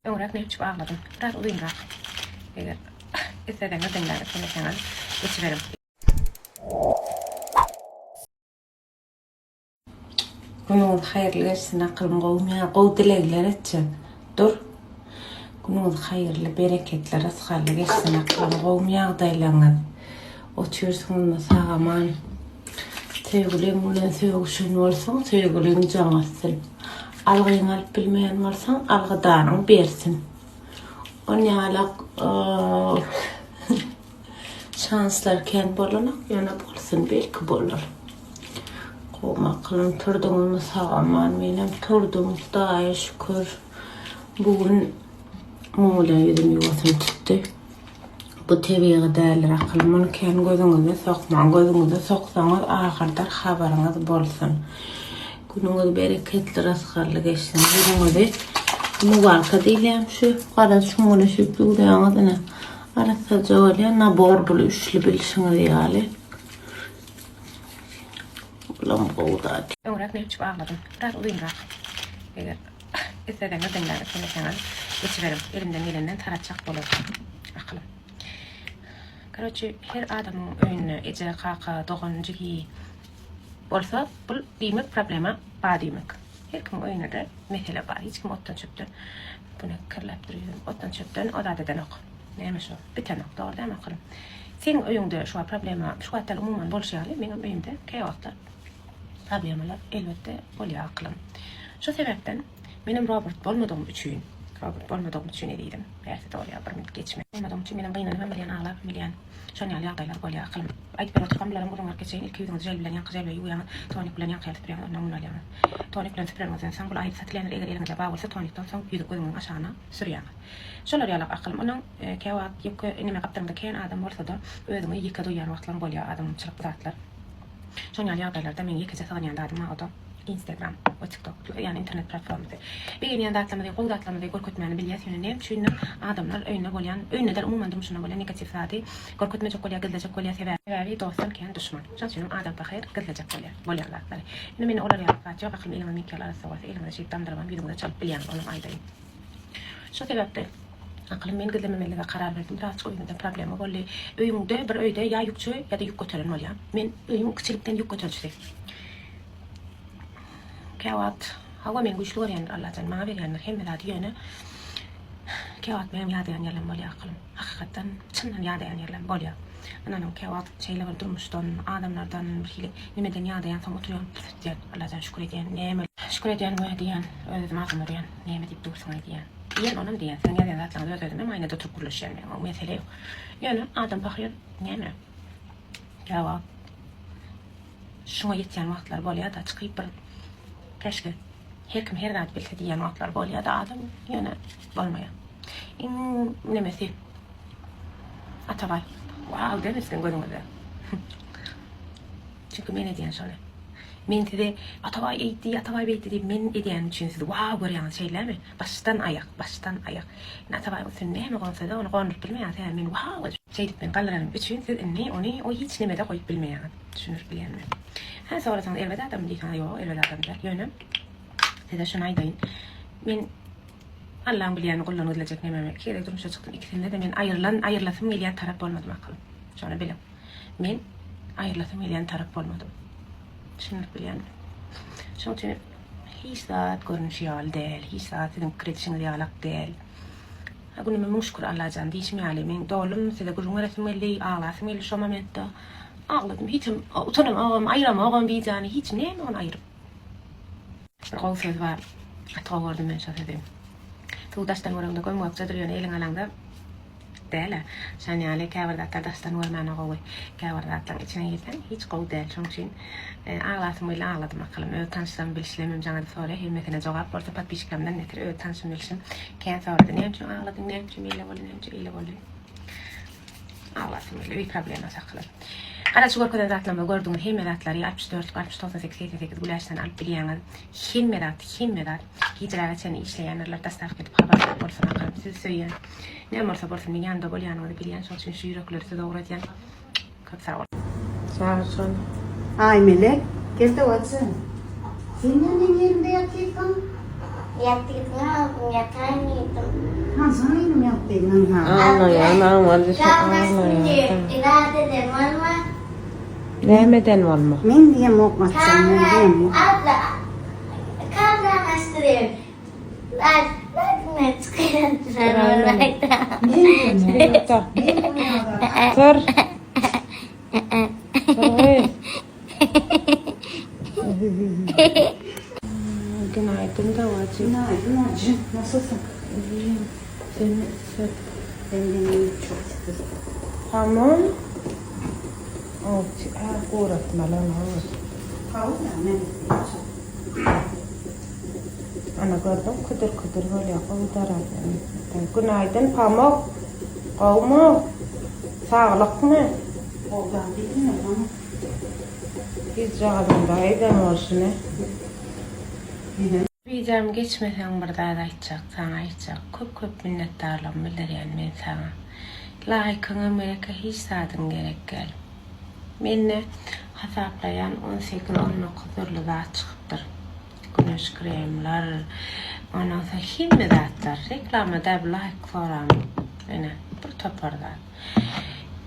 Öňräk näme üçin agladym? Biraz uzynrak. Eger isleseňiz diňläň, islemeseňiz geçiberiň. Günüňiz haýyrly geçsin akylym gowymy ýa gowy dilegler etjek dur Günüňiz haýyrly bereketli rysgally geçsin akylym gowymy ýagdaýlaryňyz otyrsyňyzmy sag aman Söýgüliň bilen sögüşen bolsaň söýgüliň jaň atsyn Algyňy alyp bilmeýän bolsaň algydanyň bersin Onýalak şanslar kän bolanok ýöne bolsun belki bolar. Gowy akylym turduňyzmy sag aman menem turdum hudaýa şükür bu gün muň bilen ýüzüm ýuwasym tutdy. Bu tebigy däldir akylym muny kän gözüňize sokmaň gözüňize soksaňyz agyrdar habaryňyz bolsun. Günüňiz bereketli rysgally geçsin ýüzüňizi muwalka diýilýän şu gara çuňňul süýt ýuwdaňyz ine arassaja bolýar nabor bul üçli bilşiňiz ýaly. Bulam gowy zat. Öňräk näme üçin agladym? Biraz uzynrak. Eger isleseňiz diňläň, islemeseňiz geçiberiň. Elimden gelenden taratjak bolar akylym. Karoçi, her adamyň öýünde eje, kaka, dogan, jigi bolsa, bul diýmek problema bar diýmek. Her kimiň öýünde-de mesele bar. Hiç kim otdan-çöpden bu ne kirläp dur ýüzüm. Otdan-çöpden o zat edenok. Näme şo? Bitenok, dogry dälmi akylym? Seň öýüňde şu wagt problema, şu wagt däl umuman bolşy ýaly, meňem öýümde käwagtlar problemalar elbetde bolýar akylym. Şo sebäpden menem robot bolmadygym üçin, robot bolmadygym üçin ezizim, bärsi dogry ýa bir minut geçme. Bolmadygym üçin menem gynanybam bilýän, aglabam bilýän. Şon ýaly ýagdaýlar bolýar akylym. Aýdyp berip oturkam bularam gürrüň berip geçeýin, ilki ýüzüňizi žel bilen ýaňky žel bilen ýuwýaňyz, tonik bilen ýaňky ýaly süpürýäňiz, ondan muny alýaňyz. Tonik bilen süpüreniňizden soň bul aýry satylýandyr, eger eliňizde bar bolsa tonikden soň ýüzüň gözüňiziň aşagyna sürýäňiz. Şolar ýalak akylym. Onuň käwagt ýeke neme gapdalyňda kän adam bolsada özüňi ýeke duýýan wagtlaň bolýar adamçylyk zatlar. Şon ýaly ýagdaýlarda meň ýekeje sygynýan zadym bar oda Instagram we TikTok ýagny internet platformasy. Begenýän zatlarymyzy gowy zatlarymyzy görkezmäni bilýäs ýöne näme üçindir adamlar öýünde bolýan öýünde däl umuman durmuşynda bolýan negatiw zady görkezmejek bolýar gizlejek bolýar sebäbi dostdan kän duşman. Şoň üçinem adam pahyr gizlejek bolýar bolýan zatlary. Indi mende olar ýaly zat ýok aklym eliňiz meňki ýaly arassa bolsa eliňize şeýdip damdyrybam ýüzüňize çalyp bilýäňiz onam aýdaýyn. Şo sebäpden akylym men gizlememellige karar berdim. Birazajyk öýümizde problema boldy. Öýüňde bir öýde ýa ýükçi ýa-da ýük göteren bolýar. Men öýüň kiçilikden ýük göterijisi. Käwagt hawa meni güýçli görýändir Allajan maňa berýändir hemme zady ýöne käwagt menem ýadaýan ýerlerim bolýar akylym. Hakykatdan çyndan ýadaýan ýerlerim bolýar. Ynanyň käwagt şeýle bir durmuşdan, adamlardan bir hili nemeden ýadaýan soň oturýan püf diýýän Allajan şükür edýän näme şükür edýän we diýýän öz-özüme agzym urýan. Näme diýip dursuňaý diýýän. Diýen onam diýen. Siziň ýazýan zatlaryňyzy öz özümem aýnada oturyp gürleşýän men. O mesele ýok. Ýöne adam pahyr näme? Käwagt şuňa ýetýän wagtlary bolýar-da, çykyp bir käşgä her kim her zady bilse diýýän wagtlary bolýar-da adam ýöne bolmaýar. Iň nemesi Atabaý. Wow deme siziň gözüňizde. Çünki men edýän şony. Men size Atabaý eýtdi, Atabaý beýtdi diýip men edýänim üçin siz wow görýäňiz şeýlemi? Başdan aýak, başdan aýak. Indi Atabaýyň üstüne näme gonsada ony gonduryp bilmeýäňiz sebäbi men wow edip. Şeýdip men galdyranym üçin siz indi ony o hiç nemede goýup bilmeýäňiz. Düşündirip bilýänmi? Hä sorasaňyz erbet adammy diýseňiz ýok erbet adam däl. Ýöne size şuny aýdaýyn. Men Allaň bilýäni guldan gizlejek nemem ýok. Iki gezek durmuşa çykdym ikisinde-de men aýrylan aýrylasym gelýän tarap bolmadym akylym. Şony biliň. Men aýrylasym gelýän tarap bolmadym. Düşündirip bilýänmi? Şonuň üçin hiç zat görnüşi ýaly däl, hiç zat siziň pikir edişiňiz ýalak däl. Ha günüme müň şükür Allajan diýşim ýaly, men doldum, size gürrüň beresim geldi, aglasym geldi şo momentde. Agladym, hiç hem utanamogam, aýyramogam wideony, hiç näme ony aýyryp. Bir gowy söz bar, gaty gowy gördüm men şo sözi. Suw daşdan göreňde göm-gökjedir, ýöne eliňe alaňda Däl-ä. Şan ýaly käbir zatlar daşdan görmäne gowy. Käbir zatlaryň içine girseň hiç gowy däl. Şoň üçin aglasym geldi agladym akylym. Öz tanyşlarym bilişlemem jaň edip soraýar. Hemmesine jogap bolsa podpisçiklerimden beter öz tanşym bilişim kän sorady. Näme üçin agladyň näme üçin beýle boldy näme üçin eýle boldy. Aglasym geldi öý problemasy akylym. Gara şu görkezen zatlarymy gördüňiz hemme zatlary 64 60 98 88 güläşden alyp bilýäňiz. Hemme zat hemme zat gijeräge çenli işleýändirler dostawka edip habarlar bolsun akylym sizi söýýän. Näme bolsa bolsun meň ýanymda bolýanyňyzy bilýän şoň üçin şu ýürekleri size ugradýan köp sag boluň. Sag bol. Aýmelek, gel-de bajym. Sen näme meň ýerimde ýatyrsyň? Ýatyrsyň agzym ýataýyn diýdim. Janım yaptığın ha. Ağlayan ağlayan Ağlayan. Nämeden bolma? Men diýem ok atjam, men diýem ok. Abla, kamdan açtırayım. Ben, ben çıkıyorum. Men diýem ok. Tur. Tur. Günaydın Davacı. Günaydın acı. Nasılsın? İyiyim. Seni sen. Ben de iyiyim çok şükür. Tamam. Oh, ha, guratmalı olur. Kavur ya men çok. Ana gördüm kudur kudur bolýar gowy daralýan. Günaydın Pamuk. Gowmy? Saglykmy? Oğlan değil mi bana? Gijjagazynda eden bolşuny. Neden? Wideom geçmeseň bir zat aýtjak, saňa aýtjak. Köp köp minnetdarlygymy bildirýän men saňa. Laýkyňam gerek, hiç zadyň gerek däl. Mende hasaplaýan 18-19 dürli zat çykypdyr. Güneş kremler, ondan soň hemme zatlar. Reklama da bir laýk soram. Ine, bir topar zat.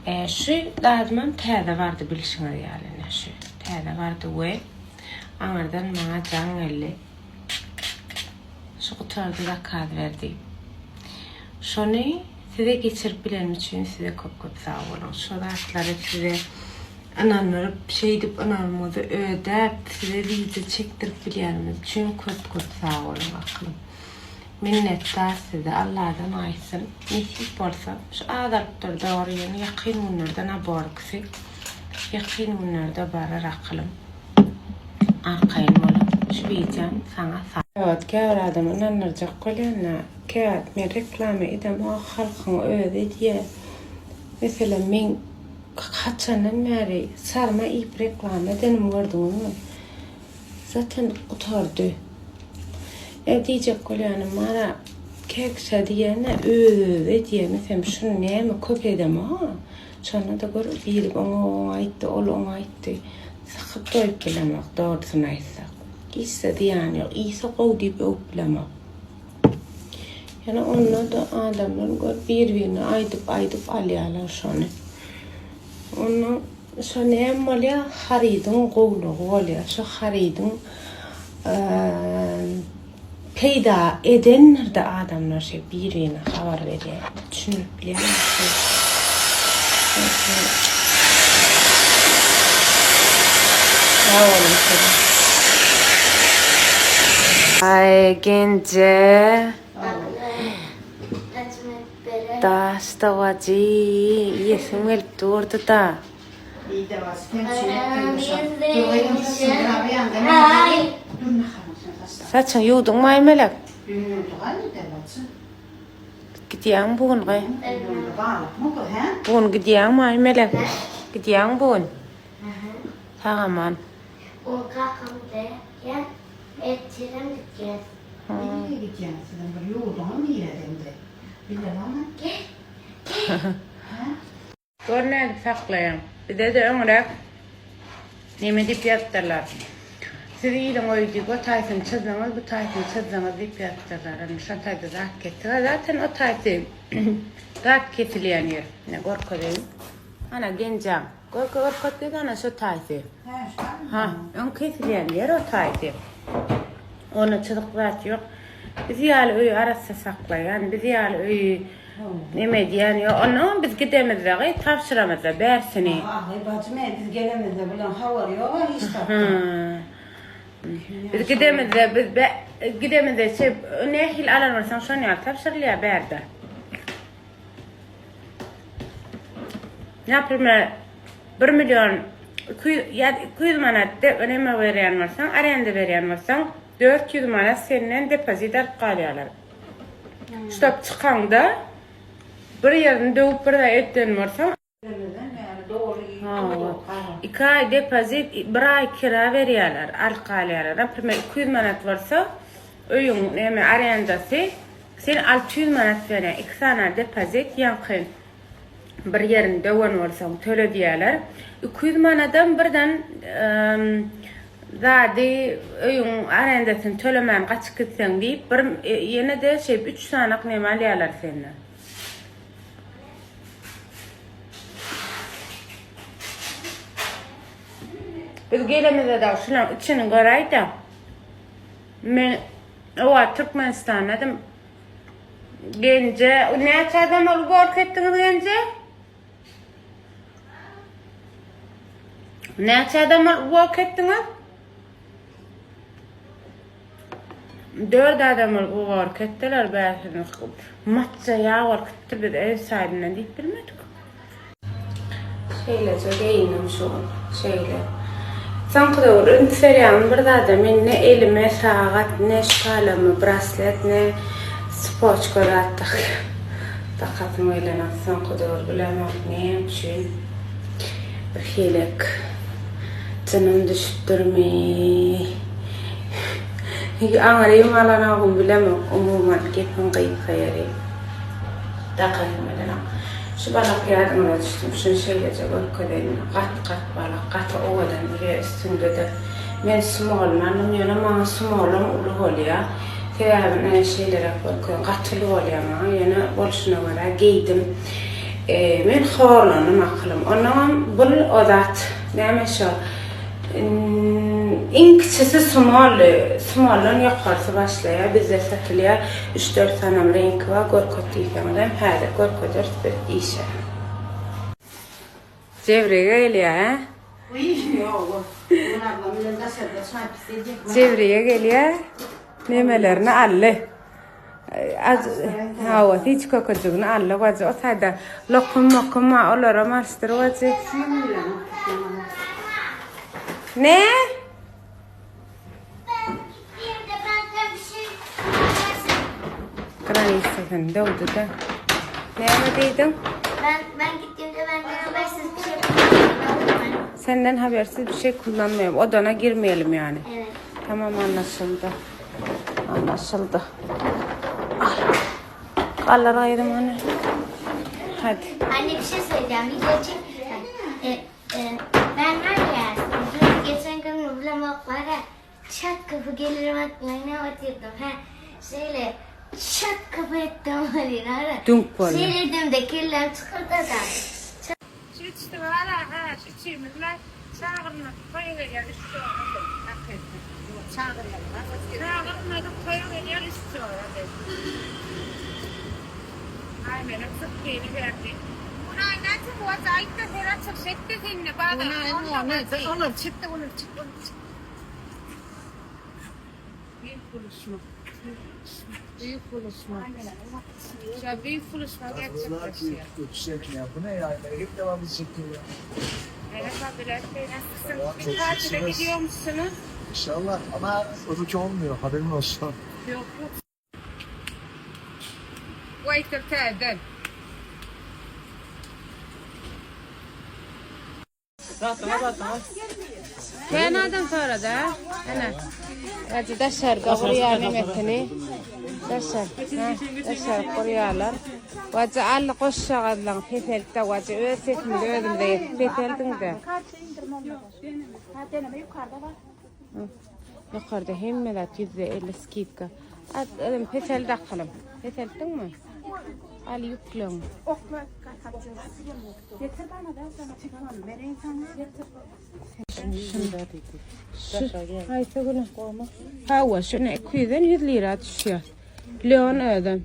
E, şu zadymam täze bardy bilşiňiz ýaly ine şu. Täze bardy we aňyrdan maňa jaň geldi. Şu gutardy zakaz berdi. Şony size geçirip bilenim üçin size köp köp sag boluň. Şu zatlary size ynanyp, şeýdip ynanymyzy ödäp, size video çekdirip bilýänimiz üçin köp köp sag boluň akylym. Minnetdar size Allah'dan aýtsyn. Nesip bolsa şu azalypdyr dogry ýöne ýakyn günlerde naborkisi ýakyn günlerde barar akylym. Arkaýyn boluň. Şu videom saňa sag. Evet, käbir adam ynandyrjak bolýan-da, käbir men reklama edemok, halkyň özi edýär. Meselem, men haçandan bäri sarma iýip reklama edenimi gördüňizmi? Zaten gutardy. E diýjek bolýanym bara kekşe diýene öz-özi edýär. Meselem, şuny näme köp edemok. Şonda da gör biri oňa oňa aýtdy, ol oňa aýtdy. Sykyp doýup bilemok, dogrusyny aýtsak. Hiç-de zyýany ýok. Iýse gowy diýip öwüp bilemok. Ýöne onda da adamlar gör bir-birine aýdyp aýdyp alýarlar şony. Onda şo näme bolýar? Harydyň gowulygy bolýar. Şo harydyň peýda edendir-de adamlar şeý bir-birine habar berýär. Düşünip bilýärmi? Sag boluň size. Ay genje. Daş dawajy iýesim gelip durdy da. İyi de var. Sen şey Saçyňy ýuwduňmy Aýmelek? Gidýäňmi bu gün gaý? Bu gün gidýäňmi Aýmelek? Gidýäňmi bu gün? Sag aman. O kakam da gel, ertirem gideceğiz. Nereye gideceğim sizin bir yurdunu mu yedin Bilemem. Gel. Gör nädip saklaýaň. Bize-de öňräk neme diýip ýazypdyrlar. Siz iliň öýi diýip, o taýsyny çyzdyňyz, bu taýsyny çyzdyňyz diýip ýazypdyrlar. Indi şo taýda zat kesdik. Zaten o taýsy zat kesilýän ýer. Ine görkezeýin. Ana genjam. Görke görkezdik ana şo taýsy. Ha, öň kesilýän ýer o taýsy. Onda çyzyk zat ýok. Biz ýaly öýi arassa saklaýan, biz ýaly öýi neme edýän ýok. Ondan biz gidemizde, gyz tabşyramyzda bärsini. Ahy bacım ey biz gelemizde bulan habar yok ha hiç zatdan. Biz gidemizde biz be, gidemizde şey nähili alan bolsaň şony ýaly tabşyrylýar bärde. Naprimер, 1 milyon 200 ýa 200 manat de neme berýän bolsaň, arenda berýän bolsaň, 400 manat senden depozit alyp galýarlar. Ştop çykaňda bir ýerini döwüp bir zat etden bolsaň, Gelemizden yani doğru iyi. 2 aý depozit, 1 aý kira berýärler, alyp galýarlar. Naprimер, 200 manat bolsa, öýüň neme arendasy sen 600 manat berýän, 2 sany depozit ýaňky bir ýerini döwen bolsaň töle diýýärler. 200 manadam birden em, Zady öýüň arendasyny tölemän gaçyp gitseň diýip bir ýene-de şeýdip üç sanak neme alýarlar senden. Biz gelemizde dagy şulaň içini göräýdä. Men o wagt Türkmenistandadym. Genje näçe adam bolup work etdiňiz Genje? Näçe adam bolup work etdiňiz? Dört adam bolup work etdiler bäsini. Matja ýag bolup gitdi biz ev sahibinden diýip bilmedik. Şeýleje geýindim şu gün. Şeýle. Soňky döwür üns berýärin bir zada men ne elime sagat ne şkalamy braslet ne spoçka zat dakýan. Dakasym gelenok soňky döwür bilemok näme üçin bir hilek jynym düşüpdirmi aňrym alanogmy bilemok umuman gepiň gysga ýeri. Dakasym gelenok. Şu balak ýadyma düşdüm. Şuny şeýleje görkezeýin. Gat-gat balak, gaty owadan durýar üstüňde-de. Men smolyny aldym, ýöne maňa smolam uly bolýar. Sebäbi ine şeýleräk görkezeýin. Gaty uly bolýar maňa, ýöne bolşuna görä geýdim. Men horlandym akylym. Onnoňam bul o zat näme şo Iň kiçisi smally, smalldan ýokarsy başlaýar, bizde satylýar. Üç-dört sanam reňki bar, görket diýseňizem häzir görkezeris biz işe. Jewrige gelýär, hä? Jewrige gelýär, nemelerini aldy. Hawa, hiç kökejigini aldy wajy. O taýda lokum mokum bar, olaram alyşdyr wajy. Ne? Granisasyny döwdi-de. Näme diýdiň? Ben, ben gittiğimde benden habersiz bir şey kullanmayalım. Senden habersiz bir şey kullanmayalım. Odana girmeyelim yani. Evet. Tamam anlaşıldı. Anlaşyldy. Al. Gallar gaýrym hany. Hadi. Anne bir şey söyleyeceğim. Video çek. E, e, ben var ya dün geçen gün vloglara çat kapı gelir aklına oturdum. Ha, şöyle çat kapı ettim ara. Dünk boldy. Şöyle dedim de kellem çıkırdı da. Şu içdi bar ha, şu içimiz bilen çagyrmadyk toýa gelýär üç jora. Çagyrmadyk toýa gelýär üç jora. Aý menem sypgyny berdi. Munaý näçe bu wagt aýtda her açylyş etde sende bazar. Olar çekdi, olar çekdi, olar çekdi. Büyük buluşma. Büyük buluşma. Ya büyük buluşma gerçekleşiyor. Öpüşecek ya. Bu ne ya? Hep devam edecek ya. Merhaba Bülent Bey nasılsınız? Merhaba, Bir çok tatile şıksınız. gidiyor musunuz? İnşallah ama öbürkü olmuyor. Haberin olsun. Yok yok. Waiter täzeden. Kän adam sorady ha. Ana. Hajy daşarda gurýar nemesini. Daşar. Ha, daşar gurýarlar. Wajy aldy goşjagazlaň peseltde wajy öz sesimizi özümize ýetip peseldiňde. Ýokarda hemme zat 50% skidka. At, peseldi akylym. Peseltdiňmi? Al ýükleň. Haýsy güni? Hawa, şuny 200-den 100 lira düşýär. Leon özem.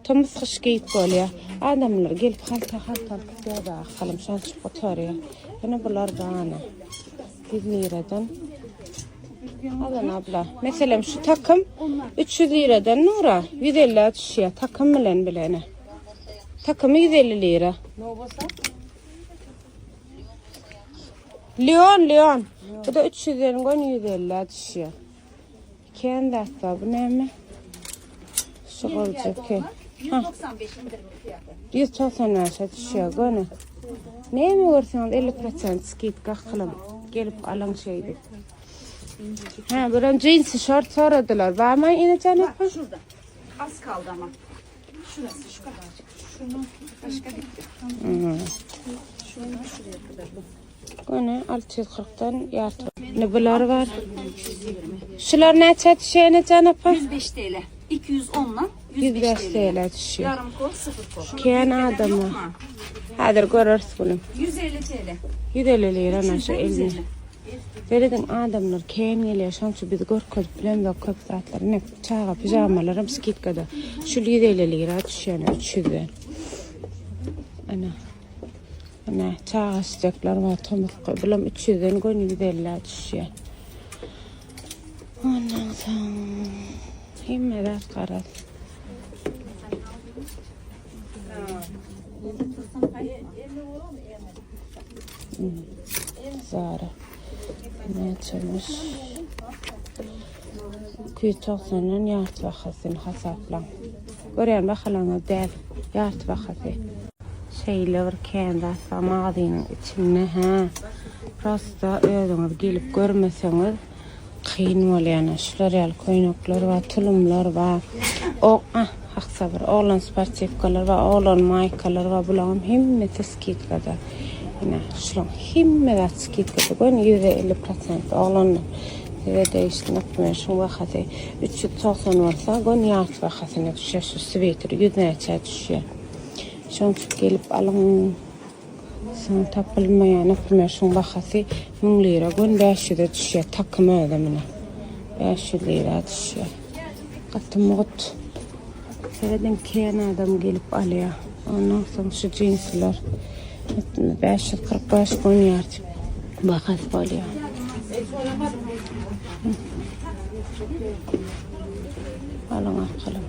Tomus gyş geýip bolýar. Adamlar gelip halta halta alyp gidýär akalym şony çykyp otarýar. Ýene bular bana. 100 liradan. Alan abla. Meselem şu takym 300 liradan Nura 150 düşýär takym bilen bilene. Takymy 150 lira. Leon, Leon. Bu da 300-den gön 150 düşýär. Kän zat bar, bu näme? Şu goljak. 195 indirim fiyatı. 195-e düşýär göni. Näme görseňiz 50% skidka kylym. Gelip alyň şeýdip. Ha, buram jeans şort soradylar. Barmy ine janet? Şurada. Az kaldı ama. Şurası şu kadarcık. Şunu başka bitti. Hmm. Şunu şuraya kadar bu. Göni 640 dan ýarty. Indi bular bar. Şular näçä düşýär enejan apa? 105 TL. 210'dan 105 105 TL. TL düşýär. Yarım kol, sıfır kol. Kän adama. Häzir göreris bunu. 150 TL. 150 lira ana şu 300'den elini. 150. Serediň adamlar kän gelýär. Şonuň üçin biz görkezip bilemzok köp zatlary. Ne çaga pijamalaram skidkada. Şu 150 lira düşýär 300-den. Ana. Ana çaga sıcaklar var tomusky. Bulam 300-den göni 150 düşýär. Ondan soň hemme zat garaz. Zara. Näçemiş? 290-dan ýarty bahasyny hasaplaň. Görýän bahalaryňyz däl, ýarty bahasy. Şeýle bir kän zat bar magazynyň içinde, hä. Prosta özüňiz gelip görmeseňiz kyn bolýar. Şular ýaly köýnekler bar, tulumlar bar. O, ah, hak sabyr. Oglan sportiwkalar bar, oglan maýkalar bar. Bularyň hemmesi skidkada. Ine, şularyň hemme zat skidkada. Göni 150% oglanlar. Size degişli naprimýer şuň bahasy 390 bolsa, göni ýarty bahasyna düşýär. Şu switer 100 näçä düşýär. Şoň üçin gelip alyň. Soň tapylmaýar. Naprimýer şuň bahasy 1000 lira, göni 500-e düşýär. Takym özi mine. 500 lira düşýär. Gaty mugt. Serediň kän adam gelip alýar. Ondan soň şu jinsler 545 göni ýarty bahasy bolýar. Alyň arkaly.